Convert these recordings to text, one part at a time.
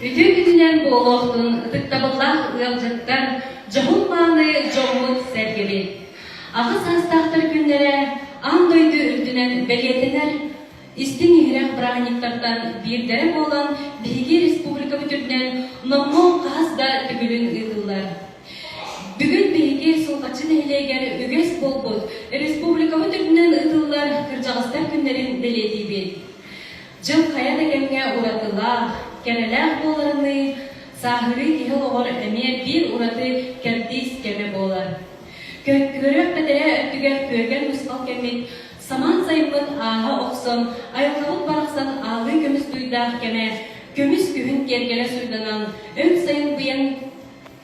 Үтүө күнүнэн буолуохтун ытыктабыллаах ыалдьыттар, дьоһун-мааны дьоммут-сэргэбит. Аҕа саастаахтар күннэрэ аан дойду үрдүнэн бэлиэтэнэр истиҥ-иһирэх бырааһынньыктартан биирдэрэ буолан биһиги республикабыт үрдүнэн номнуо хаһыс да төгүлүн ыытыллар. Бүгүн биһиги Сулҕаччы нэһилиэгэр үгэс буолбут республикабыт үрдүнэн ыытыллар кырдьаҕастар күннэрин бэлиэтиибит. Дьыл хайа да кэмҥэ уратылаах, кэрэлээх буоларыныы, сааһырыы киһи олоҕор эмиэ биир ураты кэрдиис кэмэ буолар. Көрүөх бэтэрээ өттүгэр күөргэн-нусхал кэммит, самаан сайыммыт ааһа охсон, айылҕабыт барахсан аалыы көмүс дуйдаах кэмэ, көмүс күһүн киэргэлэ суйданан, өҥ сайын быйаҥ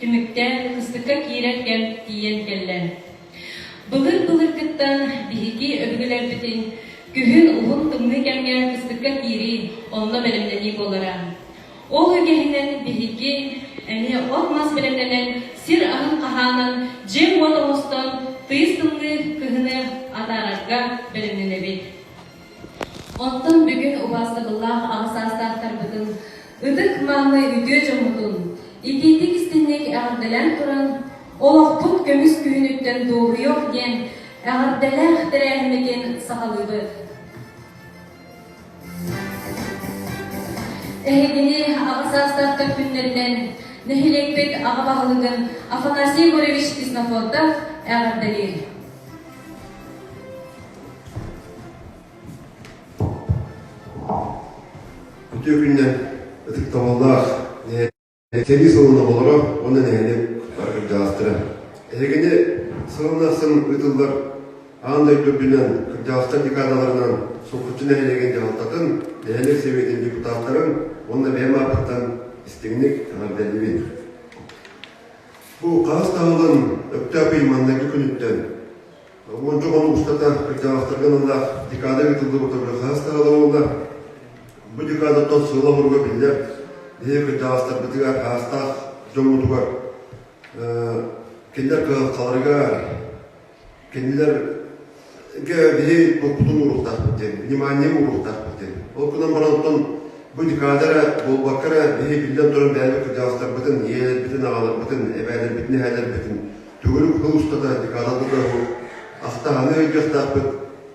түмүктээн кыстыкка киирэр кэм тиийэн кэллэ. Былыр-былыргыттан биһиги өбүгэлэрбитин күһүн уһун тымныы кэмҥэ кыстыкка киирии, онно бэлэмнэнии буолара. Ол үгэһинэн биһиги эмиэ от-мас бэлэмнэнэн, сир аһын хаһаанан, дьиэ-уот оҥостон, тыйыс тымныы кыһыны атаарарга бэлэмнэнэбит. Онтон бүгүн убаастабыллаах аҕа саастаахтарбытын, ытык-мааны үтүө дьоммутун итиитик-истиҥник эҕэрдэлээн туран, олохпут көмүс күһүнүттэн дуоһуйуох диэн эҕэрдэлээх тэрээһиммитин саҕалыыбыт. Эһигини аҕа саастаахтар күннэринэн нэһилиэкпит аҕа баһылыгын Афанасий Егорович Ксенофонтов эҕэрдэлиир. Үтүө күннэн ытыктабыллаах сэрии сылын оҕолоро уонна нэһилиэк бары кырдьаҕастара. Эһигини сылын ахсын ыытыллар аан дойду үрдүнэн кырдьаҕастар декадаларынан Сулҕаччы нэһилиэгин дьаһалтатын, нэһилиэк сэбиэтин депутаттарын уонна бэйэм ааппыттан истиҥник эҕэрдэлиибин. Бу хаһыс таһылын Өктөөп ый маҥнайгы күнүттэн Уонча хонук устата кырдьаҕастарга аналлаах декада ыытыллыбыта хаһыс да буолла. Бу декадаттан сыала-соруга биллэр. Биһиги кырдьаҕастарбытыгар, аастаах дьоммутугар кинилэр кыһалҕаларыгар, кинилэргэ биһи туппутун ууруохтаахпыт диэн, внимание ууруохтаахпыт диэн. Ол гынан баран оттон бу декада эрэ буолбакка эрэ биһи биллэн туран бэйэбит кырдьаҕастарбытын, ийэлэрбитин, аҕаларбытын, эбээлэрбитин, эһээлэрбитин Төгүрүк сыл устата декада тутуһу ахтаһаны ыйдыахтаахпыт,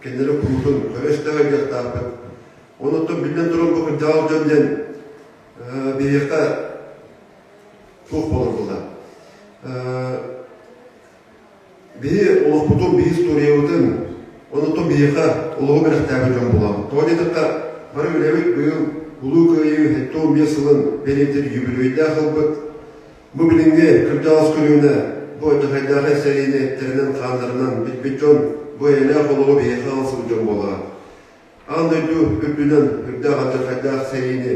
кинилэри куруутун көрө-истэ ыйдыахтаахпыт. Онуттан биллэн туран бу кырдьаҕас дьон диэн биһиэхэ туох буолар буолла. Биһи олохпутун, биһи историябытын, онуттан биһиэхэ олоҕу бэлэхтээбит дьон буолабыт. Тоҕо диэтэххэ, бары үлэбит быйыл Улуу Кыайыы 75 сылын бэлиэтиир юбилейдаах ылбыт. Бу билиҥҥи кырдьаҕас көлүөнэ бу алдьархайдаахай сэриини эттэринэн-хааннарынан билбит дьон бу эйэлээх олоҕу биһиэхэ аҕалсыбыт дьон буолара. Аан дойду үрдүнэн үрдээх алдьархайдаах сэриини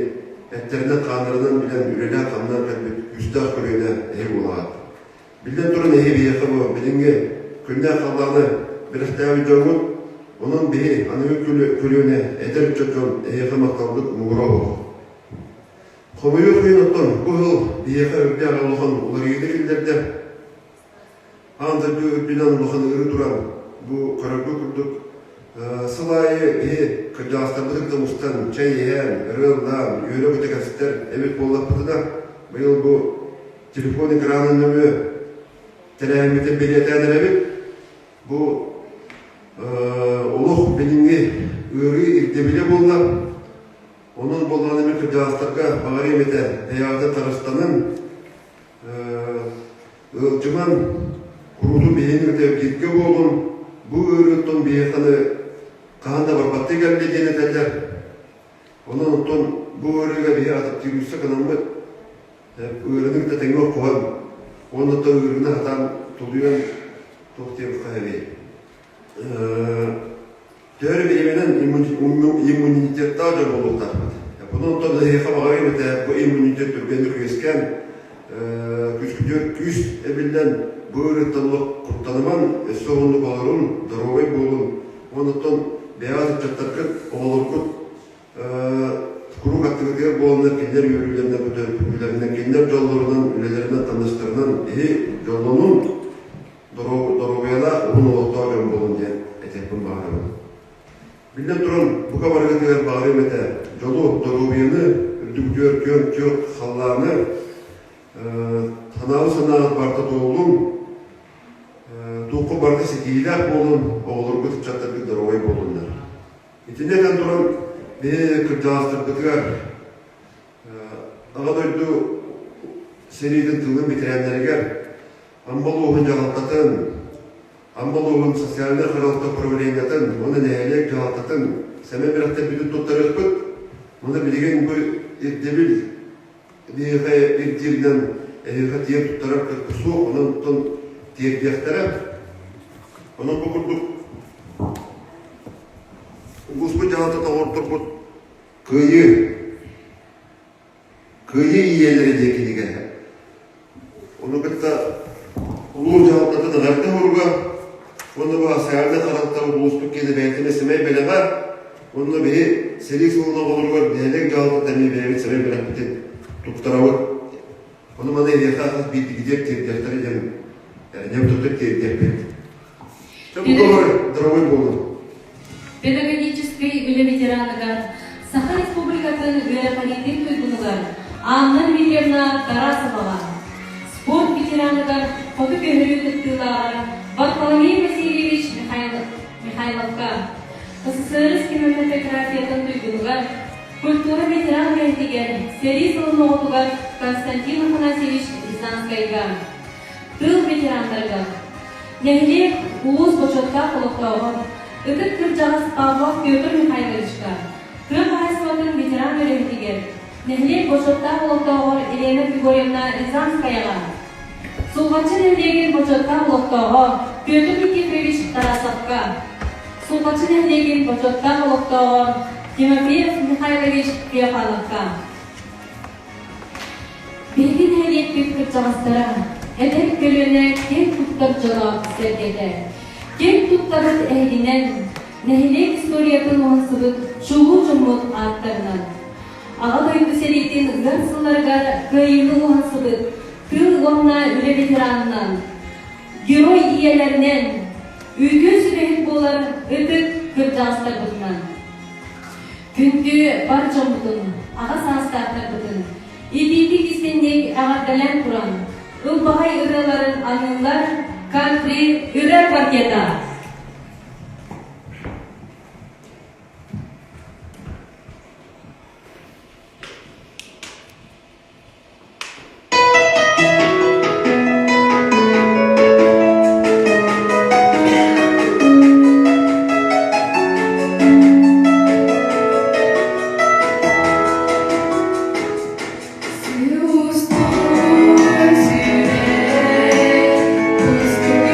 эттэринэн-хааннарынан билэн үлэлээн-хамнаан кэлбит күүстээх көлүөнэ эһи буолаҕыт. Биллэн туран эһи биһиэхэ бу билиҥҥи күннээх халлааны бэлэхтээбит дьоҥҥут, онон биһи аныгы көлүөнэ эдэр ыччат дьон эһиэхэ махталбыт муҥура суох. Хомойуох иһин оттон бу сыл биһиэхэ үрдээх улахан уларыйыыны киллэрдэ. Аан дойду үрдүнэн улахан ыарыы туран, бу көрөргө курдук сыл аайы биһи кырдьаҕастарбытын кытта мустан, чэй иһэн, ырыа ыллаан, үөрэ-көтө кэпсэтэр эбит буоллахпытына, быйыл бу телефон экранын нөҥүө тэрээһиммитин бэлиэтээн эрэбит. Бу олох билиҥҥи ыарыы ирдэбилэ буолла. Онон буоллаҕына мин кырдьаҕастарга баҕарыам этэ, бэйэҕитин харыстаныҥ, ыалдьымаҥ, куруутун биһигини кытта бииргэ буолуҥ, бу ыарыыттан биһиэхэ хаһан да барбаттыы кэллэ диэн этэллэр. Онон оттон бу ыарыыга биһи адаптируйса гынаммыт, ыарыыны кытта тэҥҥэ оххуһан, уонна оттон ыарыыны сатаан тулуйан туох диэххэ эбий Төһө бириэмэнэн иммунитеттаах дьон буолуохтаахпыт. Онон оттон эһиэхэ баҕарыам этэ, бу иммунитет түргэнник үөскээн, күүскүтүгэр күүс эбиллэн, бу ыарыыттан олох куттанымаҥ, өссө уһуннук олорун, доруобай буолун. Уонна оттон бэйэҕит ыччаттаргыт, оҕолоргут куруук аттыгытыгар буоланнар кинилэр үөрүүлэринэн, көтөрүлэринэн, кинилэр дьоллорунан, үлэлэринэн, хамнастарынан эһи дьоллонун, доруобуйалаах уһун олохтоох дьон буолун диэн этиэхпин баҕарабын. Биллэн туран, бука барыгытыгар баҕарыам этэ дьолу, доруобуйаны. үрдүк күөн күөх халлааны, санаабыт санааҕыт барыта туоллун, туохха барыта ситиһиилээх буолун, оҕолоргут, ыччаттаргыт доруобай буоллуннар. Итиннэ этэн туран, биһи кырдьаҕастарбытыгар Аҕа дойду сэриитин тылын бэтэрээннэригэр Амма улууһун дьаһалтатын, Амма улууһун социальнай харалта управлениетын уонна нэһилиэк дьаһалтатын сэмэй бэлэхтэрбитин туттарыахпыт. Уонна билигин бу ирдэбил биһиэхэ ирдииринэн эһиэхэ тиийэн туттарар кыах суох, онон оттон тиэрдиэхтэрэ. Онон бу курдук улууспут дьаһалтата оҥорторбут Кыайыы Кыайыы ийэлэрэ диэн кинигэ. Ону кытта улуус дьаһалтатын эҕэрдэ уһуруга уонна бу социальнай харалтар улууспут киэнэ бэйэтин сэмэй бэлэҕэ уонна биһи сэрии сылын оҕолоругар нэһилиэк дьаһалтата эмиэ бэйэбит сэмэй бэлэхпитин туттарабыт. Ону маны эһиэхэ хас биирдиигитигэр тиэрдиэхтэрэ диэн эрэнэбит тиэрдиэхпит. Дорогой буолун. Педагогическай үлэ ветераныгар, Саха Республикатын үөрэҕириитин туйгунугар Анна Дмитриевна Тарасоваҕа, спорт ветераныгар Хоту көһөрүү кыттыылааҕар Варфоломей Васильевич Михайловка, СССР кинематографиятын туйгунугар, культура ветеран үлэһитигэр, сэрии сылын оҕотугар Константин Афанасьевич Рязанскайга, тыыл ветераннарыгар, нэһилиэк улуус бочуоттаах олохтооҕор, ытык кырдьаҕас Павлов Петр Михайловичка, тыа хаһаайыстыбатын ветеран үлэһитигэр, нэһилиэк бочуоттаах олохтооҕор Елена Григорьевна Рязанскаяҕа, Сулҕаччы нэһилиэгин бочуоттаах олохтооҕо Петр Никифорович Тарасовка, Сулҕаччы нэһилиэгин бочуоттаах олохтооҕо Тимофеев Михайлович Феофановка. Биһиги нэһилиэкпит кырдьаҕастара, эдэр көлүөнэ киэн туттар дьоно сэргэтэ. Киэн туттабыт эһигинэн, нэһилиэк историятын уһансыбыт чулуу дьоммут ааттарынан. Аҕа дойду сэриитин ыар сылларыгар кыайыыны уһансыбыт тыыл уонна үлэ ветеранынан, герой ийэлэринэн, үтүө сүбэһит буолар ытык кырдьаҕастарбытынан. Күндү бар дьоммутун, аҕа саастаахтарбытын итиитик истиҥник эҕэрдэлээн туран, ылбаҕай ырыаларын аныыллар кантри ырыа квартета. Сүүстүүн сирэй, кустук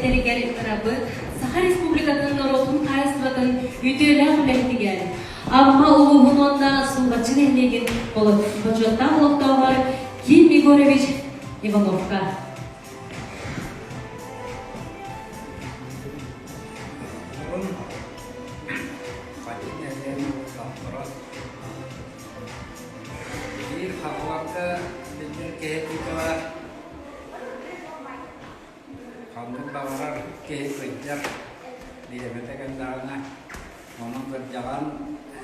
этэригэр ырабыт Саха Республикатын норуотун хаһаайыстыбатын үтүөлээх үлэһитигэр Амма улууһун уонна Сулҕаччы нэһилиэгин бочуоттаах олохтооҕор Ким Егорович Ивановка. Биир хааларга биллэр киһи тыытара ханнык баҕарар киһи кырдьар бириэмэтэ кэллэҕинэ онон кырдьаҕан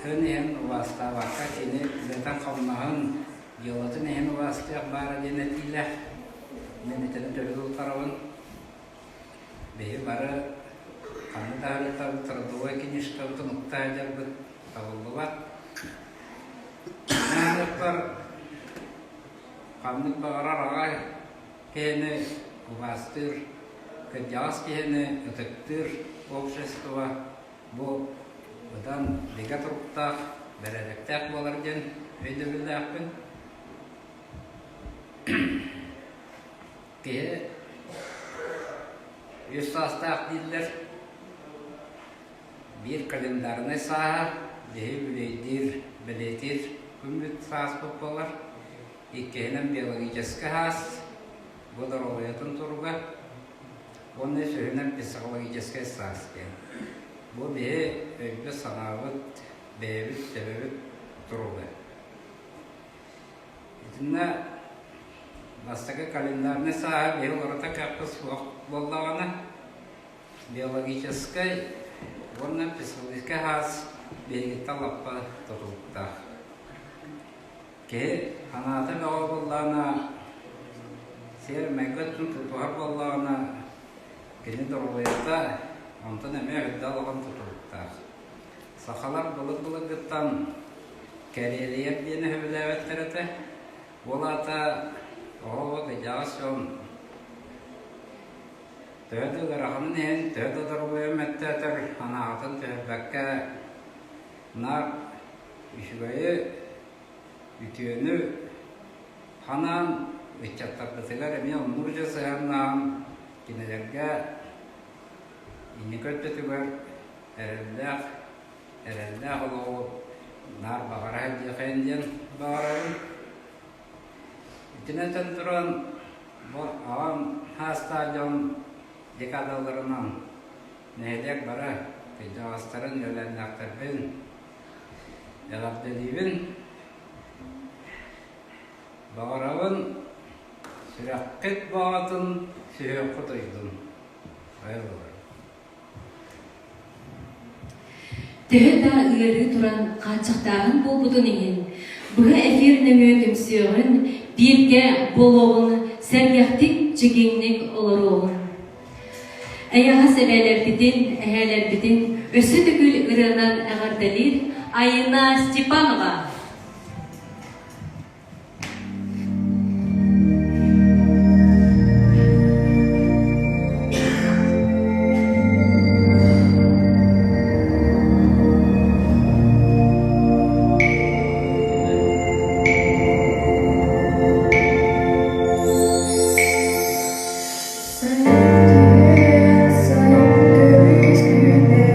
һын иһин убаастаабакка кини үлэтин-хамнаһын дьыалатын иһин убаастыах баара диэн этиилээх мин итини төрүт утарабын Биһи бары ханна да сырыттарбыт трудовой книжкабытын укта сылдьарбыт табыллыбат. Наадыппар ханнык баҕарар аҕай киһини убаастыыр, кырдьаҕас киһини ытыктыыр общество бу быдан бигэ туруктаах, бэрээдэктээх буолар диэн өйдөбүллээхпин. Киһи үс саастаах дииллэр. Биир календарнай сааһа биһи бүлэйдиир, бэлиэтиир күммүт сааспыт буолар. Иккиһинэн биологическай саас, бу доруобуйатын туруга уонна үсүһүнэн психологическай саас диэн. Бу биһи өйбүт-санаабыт, бэйэбит төбөбүт туруга. Итиннэ бастакы календарнай сааһа биһи уларыта кыахпыт суох буоллаҕына, биологическай уонна психологическай саас биһигиттэн лаппа тутулуктаах. Киһи санаата бөҕө буоллаҕына, сиэр-майгы өттүн тутуһар буоллаҕына, кини доруобуйата онтон эмиэ үрдэ олоҕун тутулуктаах. Сахалар былыр-былыргыттан кэриэлийэр диэни сөбүлээбэттэр этэ. Ол аата оҕо кырдьаҕас дьон төһө да ыараханын иһин, төһө да доруобуйам мөлтөөтөр, санааҕытын түһэрбэккэ наар үчүгэйи, үтүөнү санаан ыччаттарбытыгар эмиэ оннук дьэ сыһыаннаһан кинилэргэ инники өттүтүгэр эрэллээх эрэллээх олоҕу наар баҕара сылдьыахайын диэн баҕарабын. Итинэн этэн туран, бу аҕам саастаах дьон декадаларынан нэһилиэк бары кырдьаҕастарын, үөлээннээхтэрбин эҕэрдэлиибин. Баҕарабын сүрэххит баҕатын сүһүөххүт уйдун. Айыллар. Төһө да ыарыы туран хааччахтааһын буолбутун иһин, быһа эфир нөҥүө түмсүөҕүн, бииргэ буолуоҕун, сэргэхтик, чигиҥник олоруоҕун. Эйэҕэс эбээлэрбитин, эһээлэрбитин өссө төгүл ырыанан эҕэрдэлиир Айына Степанова. Сайын көмүс күннэрин.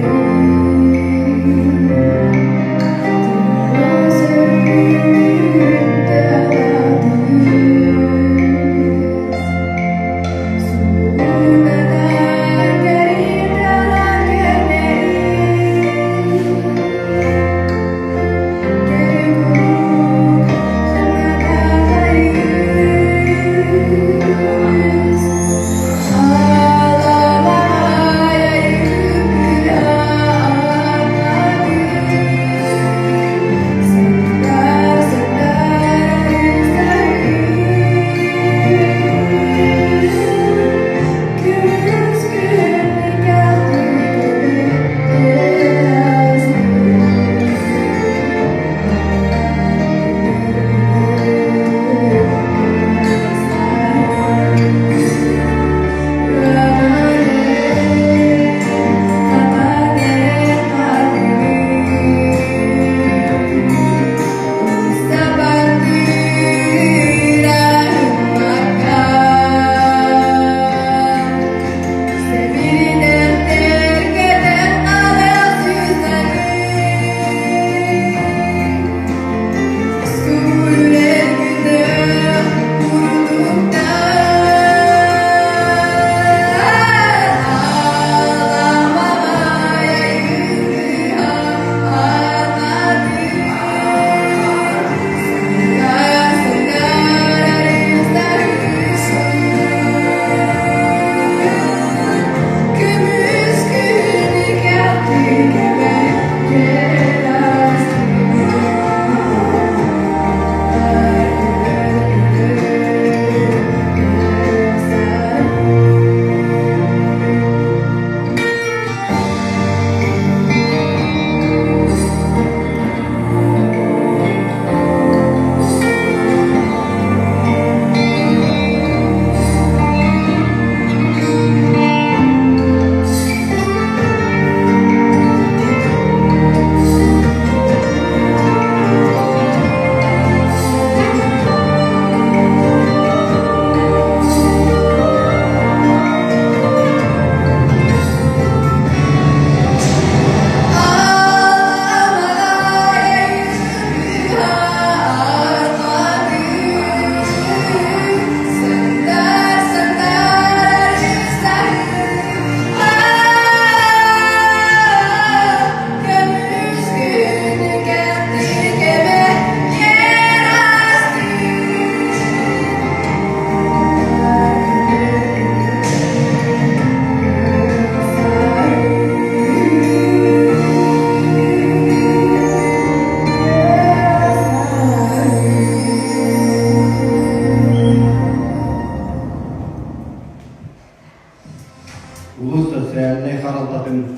Улуус социальнай харалтатын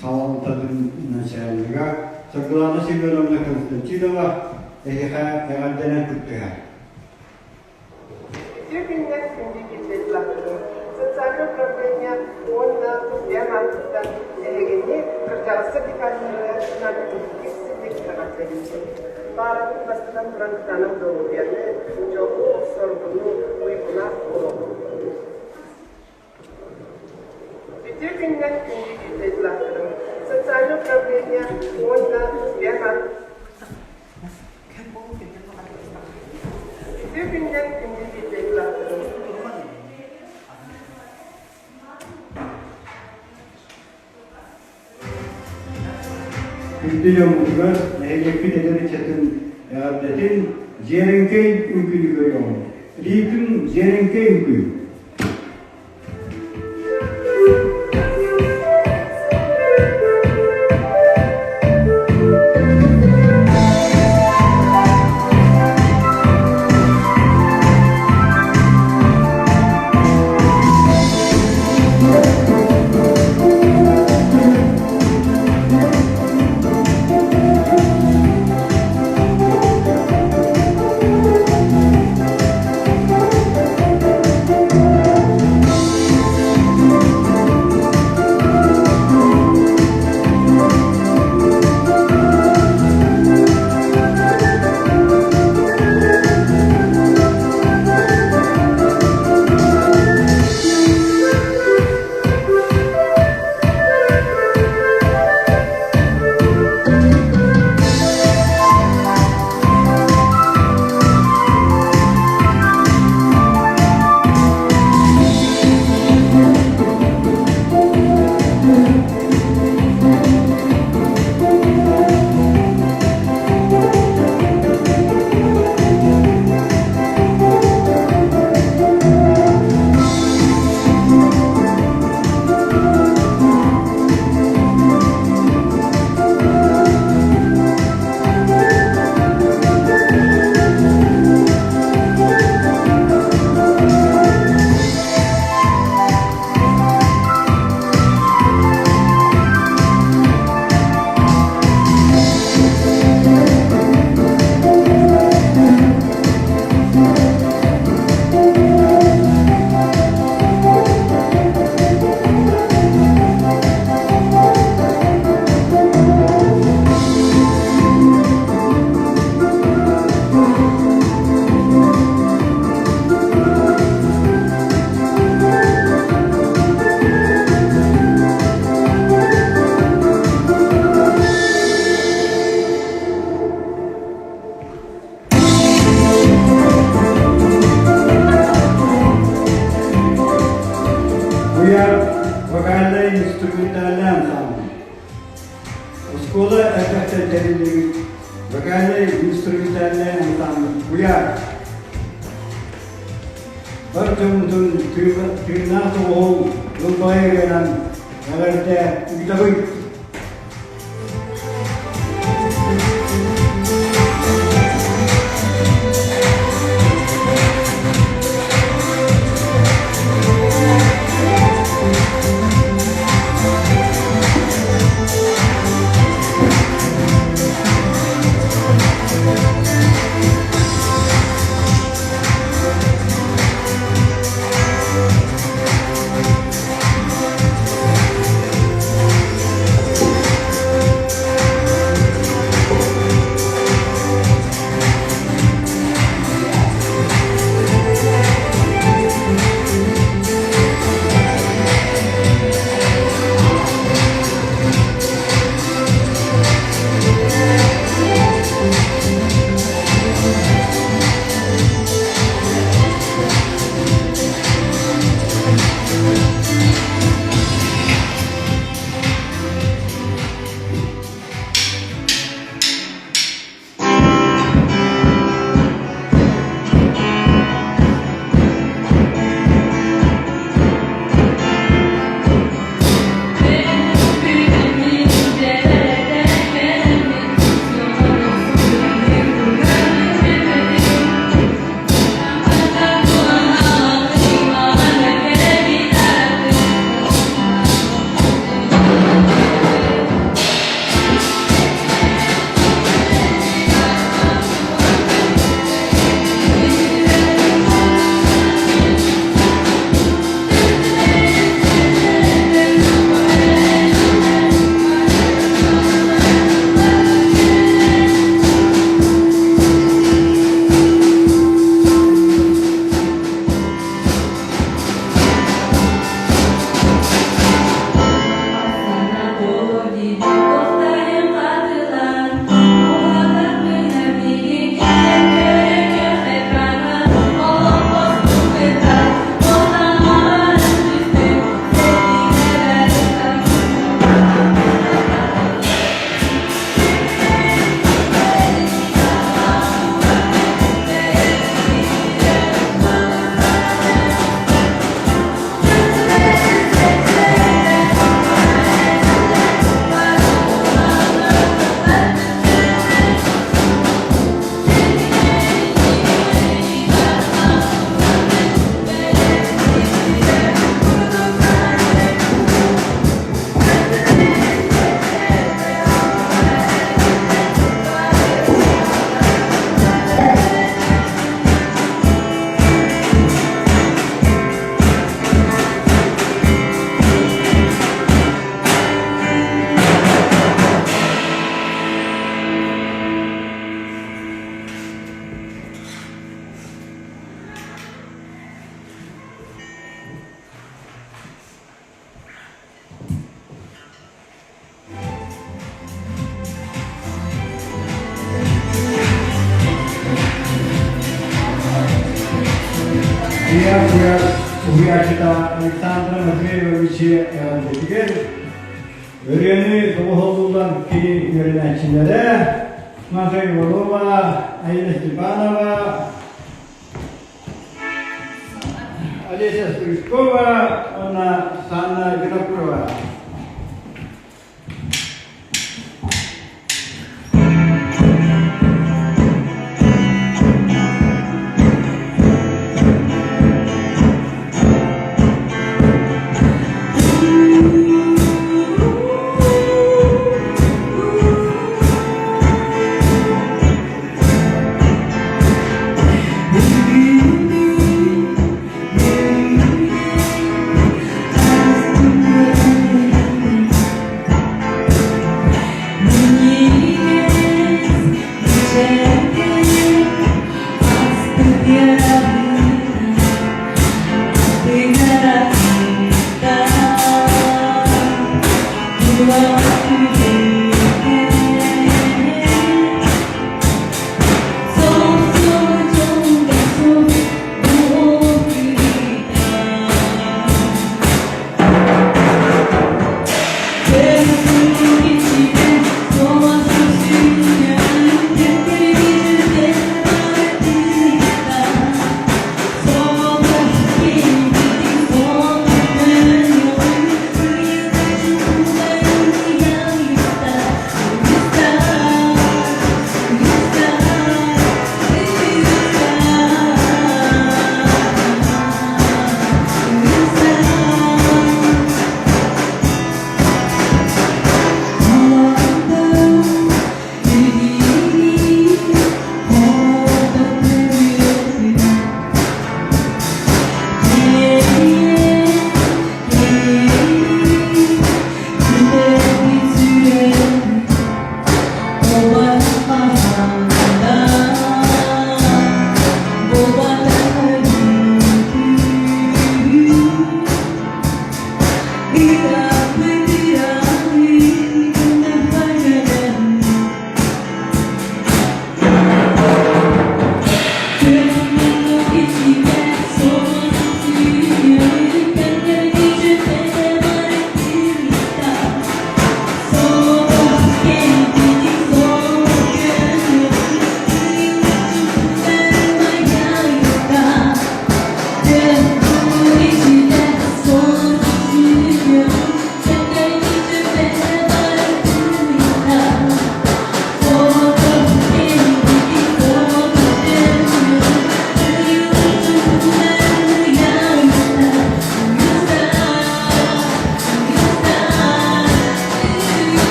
салалтатын начальнига Саргылана Семеновна Константинова эһиэхэ эҕэрдэнэн кыттыһар. Үтүө күннэр күндү киллэрилэхтэрин социальнай управление уонна тус бэйэм ааттыттан эһигини кырдьаҕастар декадаларынан итиитик-силик эҕэрдэлиибин. Баарабын бастатан туран кытаанах доруобуйаны, дьолу, соргуну, уйгулаах олоҕу. Үтүө күннэр күндү киллэрилэхтэрин социальнай управление уонна тус бэйэм Үтүө күннэр күндү биирдэйдээхтэрим. Күндү дьоммутугар нэһилиэкпит эдэр ыччатын эҕэрдэтин Дьиэрэҥкэй үҥкүүнү көрүөҕүҥ. Ритм Дьиэрэҥкэй үҥкүү. Буяр вокальнай инструментальнай ансамбль. Оскуола элбэхтэн тэриллибит вокальнай инструментальнай ансамбль Буяр. Бар дьоммутун тыыннаах тоҕоһун ылбаҕай ырыанан эҕэрдэ ыытабыт! Ийэ куйаар уһуйааччыта Александра Матвеевичи эҕэрдэтигэр ырыаны доҕуһуоллуулар кини үөрэнээччилэрэ Маша Иванова, Аина Степанова, Олеся Стручкова уонна Санна Винокурова.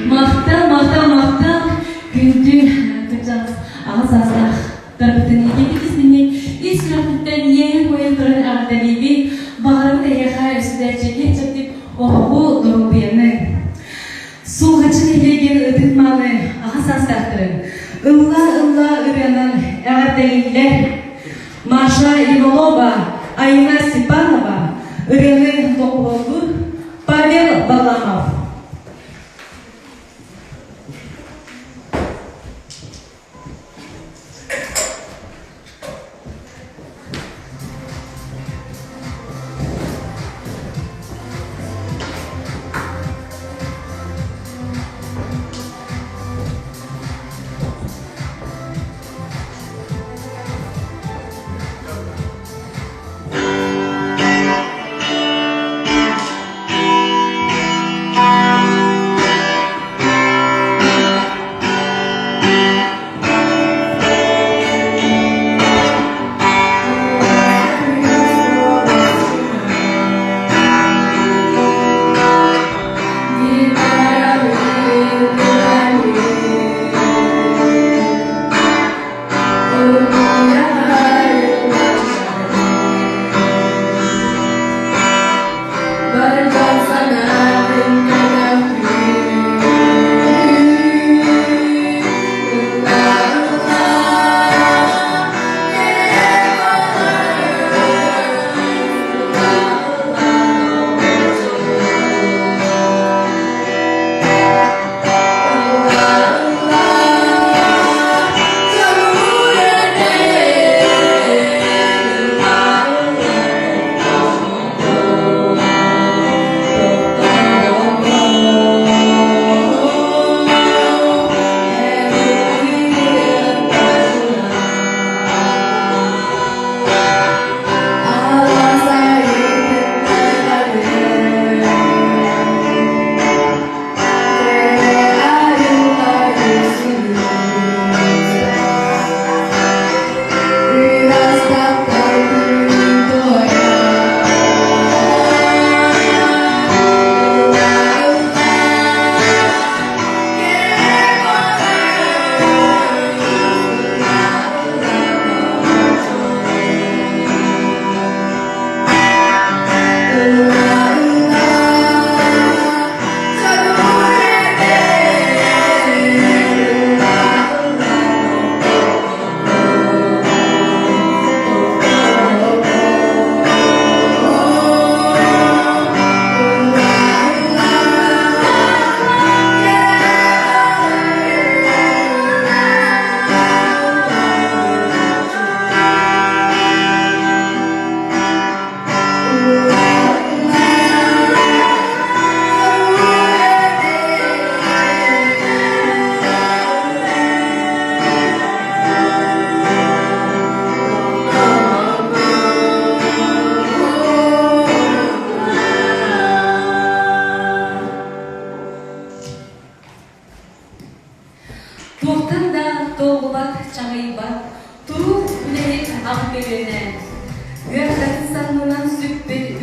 Махтал, махтал, махтал, күндү кырдьаҕас аҕа саастаах тарбытын икки кисминник ис сүрэхпиттэн иэйэн-куойан туран эҕэрдэлиибин, баҕарабын эһиэхэ өссө чэптик оҕоҕу доруобуйаны. Сулҕаччы нэһилиэгин ытык-мааны аҕа саастаахтарын ылла-ылла ырыанан эҕэрдэлииллэр Маша Иванова, Айна Степанова, ырыаны доҕуһуоллуур Павел Варламов.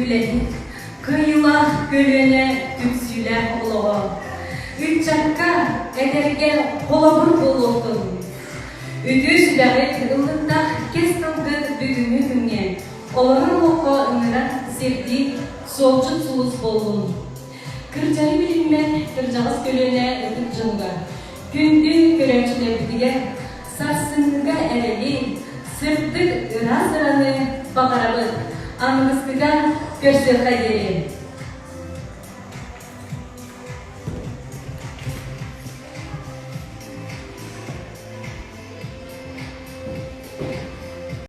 үлэһит, кыайыылаах көлүөнэ түмсүүлээх олоҕо. Ыччакка, эдэргэ холобур буолуохтун. Үтүө сүбэҕит ыллыктаах кэс тылгыт бүгүҥҥү күҥҥэ олорор олоххо ыҥырар сирдии суолдьут сулус буоллун. Кырдьары билиммэт кырдьаҕас көлүөнэ ытык дьонугар, күндү көрөөччүлэрбитигэр сарсыҥҥыга эрэли, сырдык ыраас ыраны баҕарабыт. Аныгыскыга көрсүөххэ диэри.